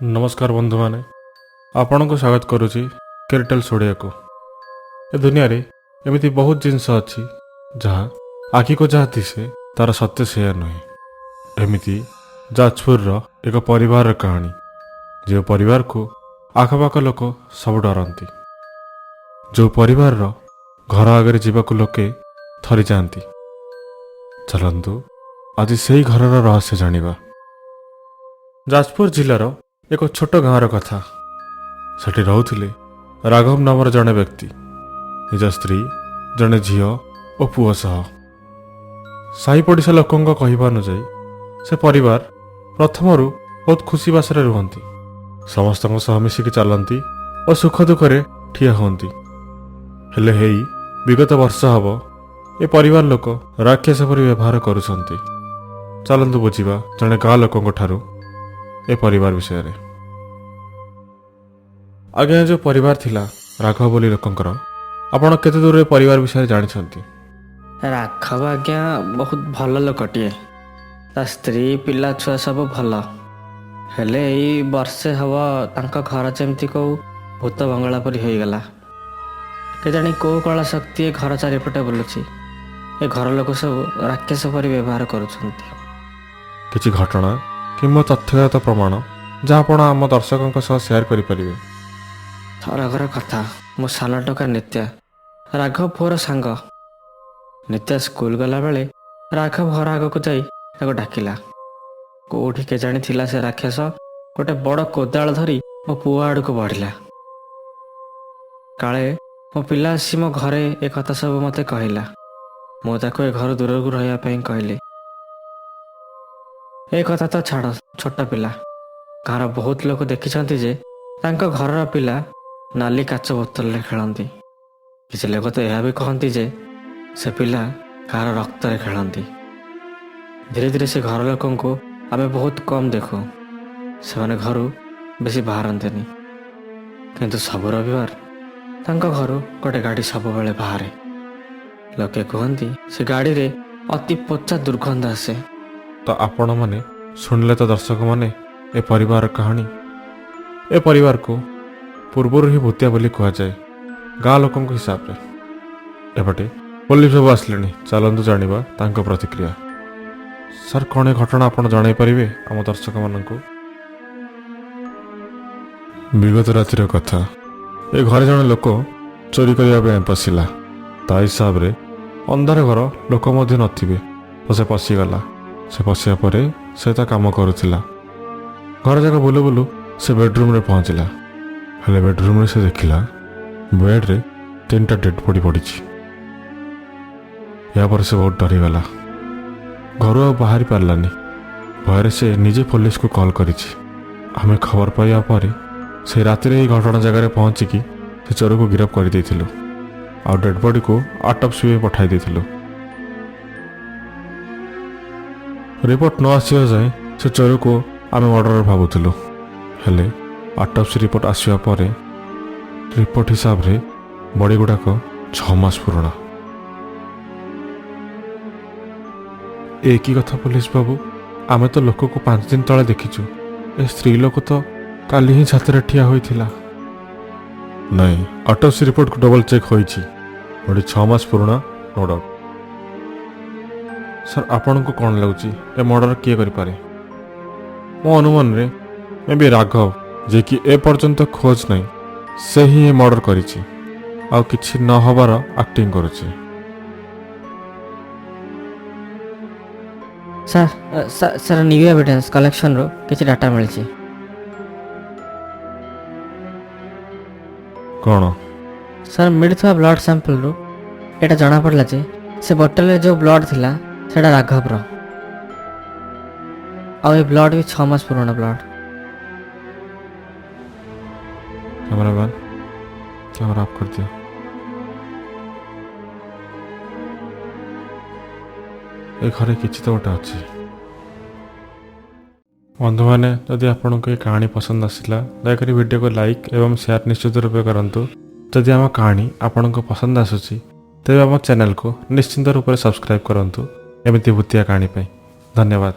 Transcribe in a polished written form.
ନମସ୍କାର ବନ୍ଧୁମାନେ, ଆପଣଙ୍କୁ ସ୍ୱାଗତ କରୁଛି କେରିଟେଲ୍ସ ଓଡ଼ିଆକୁ। ଏ ଦୁନିଆରେ ଏମିତି ବହୁତ ଜିନିଷ ଅଛି ଯାହା ଆଖିକୁ ଯାହା ଦିଶେ ତାର ସତ୍ୟ ସେୟା ନୁହେଁ। ଏମିତି ଯାଜପୁରର ଏକ ପରିବାରର କାହାଣୀ, ଯେଉଁ ପରିବାରକୁ ଆଖପାଖ ଲୋକ ସବୁ ଡରନ୍ତି, ଯେଉଁ ପରିବାରର ଘର ଆଗରେ ଯିବାକୁ ଲୋକେ ଥରିଯାଆନ୍ତି। ଚାଲନ୍ତୁ ଆଜି ସେଇ ଘରର ରହସ୍ୟ ଜାଣିବା। ଯାଜପୁର ଜିଲ୍ଲାର ଏକ ଛୋଟ ଗାଁର କଥା। ସେଠି ରହୁଥିଲେ ରାଘବ ନାମର ଜଣେ ବ୍ୟକ୍ତି, ନିଜ ସ୍ତ୍ରୀ, ଜଣେ ଝିଅ ଓ ପୁଅ ସହ। ସାହି ପଡ଼ିଶା ଲୋକଙ୍କ କହିବା ଅନୁଯାୟୀ ସେ ପରିବାର ପ୍ରଥମରୁ ବହୁତ ଖୁସିବାସରେ ରୁହନ୍ତି। ସମସ୍ତଙ୍କ ସହ ମିଶିକି ଚାଲନ୍ତି ଓ ସୁଖ ଦୁଃଖରେ ଠିଆ ହୁଅନ୍ତି। ହେଲେ ହେଇ ବିଗତ ବର୍ଷ ହେବ ଏ ପରିବାର ଲୋକ ରାକ୍ଷସ ପରି ବ୍ୟବହାର କରୁଛନ୍ତି। ଚାଲନ୍ତୁ ବୁଝିବା ଜଣେ ଗାଁ ଲୋକଙ୍କ ଠାରୁ ଏ ପରିବାର ବିଷୟରେ। ଆଜ୍ଞା, ଯେଉଁ ପରିବାର ଥିଲା ରାଘବ ବୋଲି ଲୋକଙ୍କର, ଆପଣ କେତେ ଦୂର ଏ ପରିବାର ବିଷୟରେ ଜାଣିଛନ୍ତି? ରାଘବ ଆଜ୍ଞା ବହୁତ ଭଲ ଲୋକଟିଏ। ତା ସ୍ତ୍ରୀ, ପିଲା ଛୁଆ ସବୁ ଭଲ। ହେଲେ ଏଇ ବର୍ଷେ ହବ ତାଙ୍କ ଘର ଯେମିତି କେଉଁ ଭୂତ ବଙ୍ଗଳା ପରି ହୋଇଗଲା। କେଜାଣି କେଉଁ କଳା ଶକ୍ତି ଏ ଘର ଚାରିପଟେ ବୁଲୁଛି। ଏ ଘର ଲୋକ ସବୁ ରାକ୍ଷସ ପରି ବ୍ୟବହାର କରୁଛନ୍ତି। କିଛି ଘଟଣା କିମ୍ବା ତଥ୍ୟଗତ ପ୍ରମାଣ ଯାହା ଆପଣ ଆମ ଦର୍ଶକଙ୍କ ସହ ସେୟାର କରିପାରିବେ? ଥରକର କଥା, ମୋ ସାନ ଟୋକା ନିତ୍ୟା, ରାଘବ ପୁଅର ସାଙ୍ଗ। ନିତ୍ୟା ସ୍କୁଲ ଗଲାବେଳେ ରାଘବ ଘର ଆଗକୁ ଯାଇ ତାକୁ ଡାକିଲା। କୋଉଠି କେଜାଣି ଥିଲା ସେ ରାକ୍ଷସ, ଗୋଟେ ବଡ଼ କୋଦାଳ ଧରି ମୋ ପୁଅ ଆଡ଼କୁ ବଢ଼ିଲା। କାଳେ ମୋ ପିଲା ଆସି ମୋ ଘରେ ଏ କଥା ସବୁ ମୋତେ କହିଲା। ମୁଁ ତାକୁ ଏ ଘରୁ ଦୂରକୁ ରହିବା ପାଇଁ କହିଲି। ଏ କଥା ତ ଛାଡ଼, ଛୋଟ ପିଲା। ଗାଁର ବହୁତ ଲୋକ ଦେଖିଛନ୍ତି ଯେ ତାଙ୍କ ଘରର ପିଲା ନାଲି କାଚ ବୋତଲରେ ଖେଳନ୍ତି। କିଛି ଲୋକ ତ ଏହା ବି କହନ୍ତି ଯେ ସେ ପିଲା କାହାର ରକ୍ତରେ ଖେଳନ୍ତି। ଧୀରେ ଧୀରେ ସେ ଘର ଲୋକଙ୍କୁ ଆମେ ବହୁତ କମ୍ ଦେଖୁ। ସେମାନେ ଘରୁ ବେଶୀ ବାହାରନ୍ତିନି, କିନ୍ତୁ ସବୁ ରବିବାର ତାଙ୍କ ଘରୁ ଗୋଟେ ଗାଡ଼ି ସବୁବେଳେ ବାହାରେ। ଲୋକେ କୁହନ୍ତି ସେ ଗାଡ଼ିରେ ଅତି ପଚା ଦୁର୍ଗନ୍ଧ ଆସେ। ତ ଆପଣମାନେ ଶୁଣିଲେ ତ ଦର୍ଶକମାନେ ଏ ପରିବାର କାହାଣୀ। ଏ ପରିବାରକୁ ପୂର୍ବରୁ ହିଁ ଭୂତିଆ ବୋଲି କୁହାଯାଏ ଗାଁ ଲୋକଙ୍କ ହିସାବରେ। ଏପଟେ ପୋଲିସ ସବୁ ଆସିଲେଣି, ଚାଲନ୍ତୁ ଜାଣିବା ତାଙ୍କ ପ୍ରତିକ୍ରିୟା। ସାର୍, କ'ଣ ଏ ଘଟଣା ଆପଣ ଜଣାଇ ପାରିବେ ଆମ ଦର୍ଶକମାନଙ୍କୁ? ବିଗତ ରାତିର କଥା। ଏ ଘରେ ଜଣେ ଲୋକ ଚୋରି କରିବା ପାଇଁ ପଶିଲା। ତା ହିସାବରେ ଅନ୍ଧାର ଘର, ଲୋକ ମଧ୍ୟ ନଥିବେ, ତ ସେ ପଶିଗଲା। ସେ ପଶିବା ପରେ ସେ ତା କାମ କରୁଥିଲା। ଘର ଯାକ ବୁଲୁ ବୁଲୁ ସେ ବେଡ଼ରୁମ୍ରେ ପହଞ୍ଚିଲା। ହେଲେ ବେଡ଼ରୁମ୍ରେ ସେ ଦେଖିଲା ବେଡ଼୍ରେ ତିନିଟା ଡେଡ଼୍ ବଡ଼ି ପଡ଼ିଛି। ଏହାପରେ ସେ ବହୁତ ଡରିଗଲା। ଘରୁ ଆଉ ବାହାରି ପାରିଲାନି। ଭୟରେ ସେ ନିଜେ ପୋଲିସକୁ କଲ୍ କରିଛି। ଆମେ ଖବର ପାଇବା ପରେ ସେ ରାତିରେ ଏହି ଘଟଣା ଜାଗାରେ ପହଞ୍ଚିକି ସେ ଚୋରକୁ ଗିରଫ କରିଦେଇଥିଲୁ ଆଉ ଡେଡ଼୍ ବଡ଼ିକୁ ଅଟୋପ୍ସି ପାଇଁ ପଠାଇ ଦେଇଥିଲୁ। ରିପୋର୍ଟ ନ ଆସିବା ଯାଏଁ ସେ ଚୋରକୁ ଆମେ ମର୍ଡର ଭାବୁଥିଲୁ। ହେଲେ ଅଟୋପ୍ସି ରିପୋର୍ଟ ଆସିବା ପରେ ରିପୋର୍ଟ ହିସାବରେ ବଡ଼ି ଗୁଡ଼ାକ 6 ମାସ ପୁରୁଣା। ଏ କି କଥା ପୋଲିସ ବାବୁ, ଆମେ ତ ଲୋକକୁ 5 ଦିନ ତଳେ ଦେଖିଛୁ। ଏ ସ୍ତ୍ରୀ ଲୋକ ତ କାଲି ହିଁ ଛାତରେ ଠିଆ ହୋଇଥିଲା। ନାଇଁ, ଅଟୋପ୍ସି ରିପୋର୍ଟକୁ ଡବଲ ଚେକ୍ ହୋଇଛି। ବଡ଼ି 6 ମାସ ପୁରୁଣା, ନୋ ଡାଉଟ୍। ସାର୍, ଆପଣଙ୍କୁ କ'ଣ ଲାଗୁଛି, ଏ ମର୍ଡର କିଏ କରିପାରେ? ମୋ ଅନୁମାନରେ ମେ ବି ରାଘବ, ଯିଏକି ଏ ପର୍ଯ୍ୟନ୍ତ ଖୋଜ ନାହିଁ, ସେ ହିଁ ଏ ମର୍ଡର କରିଛି ଆଉ କିଛି ନ ହବାର ଆକ୍ଟିଂ କରୁଛି। ସାର୍, ସାର୍, ନ୍ୟୁ ଏଭିଡେନ୍ସ କଲେକ୍ସନରୁ କିଛି ଡାଟା ମିଳିଛି। କ'ଣ? ସାର୍, ମିଳିଥିବା ବ୍ଲଡ୍ ସାମ୍ପଲ୍ରୁ ଏଇଟା ଜଣାପଡ଼ିଲା ଯେ ସେ ବୋଟଲରେ ଯେଉଁ ବ୍ଲଡ୍ ଥିଲା ସେଇଟା ରାଘବର, ଆଉ ଏ ବ୍ଲଡ୍ ବି 6 ମାସ ପୁରୁଣା ବ୍ଲଡ୍। कैमरामैन, कैमरा ऑफ कर दिया। ଏ ଘରେ କିଛି ତ ଗୋଟେ ଅଛି। ବନ୍ଧୁମାନେ, ଯଦି ଆପଣଙ୍କୁ ଏ କାହାଣୀ ପସନ୍ଦ ଆସିଲା, ଦୟାକରି ଭିଡ଼ିଓକୁ ଲାଇକ୍ ଏବଂ ସେୟାର ନିଶ୍ଚିତ ରୂପେ କରନ୍ତୁ। ଯଦି ଆମ କାହାଣୀ ଆପଣଙ୍କୁ ପସନ୍ଦ ଆସୁଛି, ତେବେ ଆମ ଚ୍ୟାନେଲକୁ ନିଶ୍ଚିନ୍ତ ରୂପରେ ସବସ୍କ୍ରାଇବ୍ କରନ୍ତୁ ଏମିତି ଭୂତିଆ କାହାଣୀ ପାଇଁ। ଧନ୍ୟବାଦ।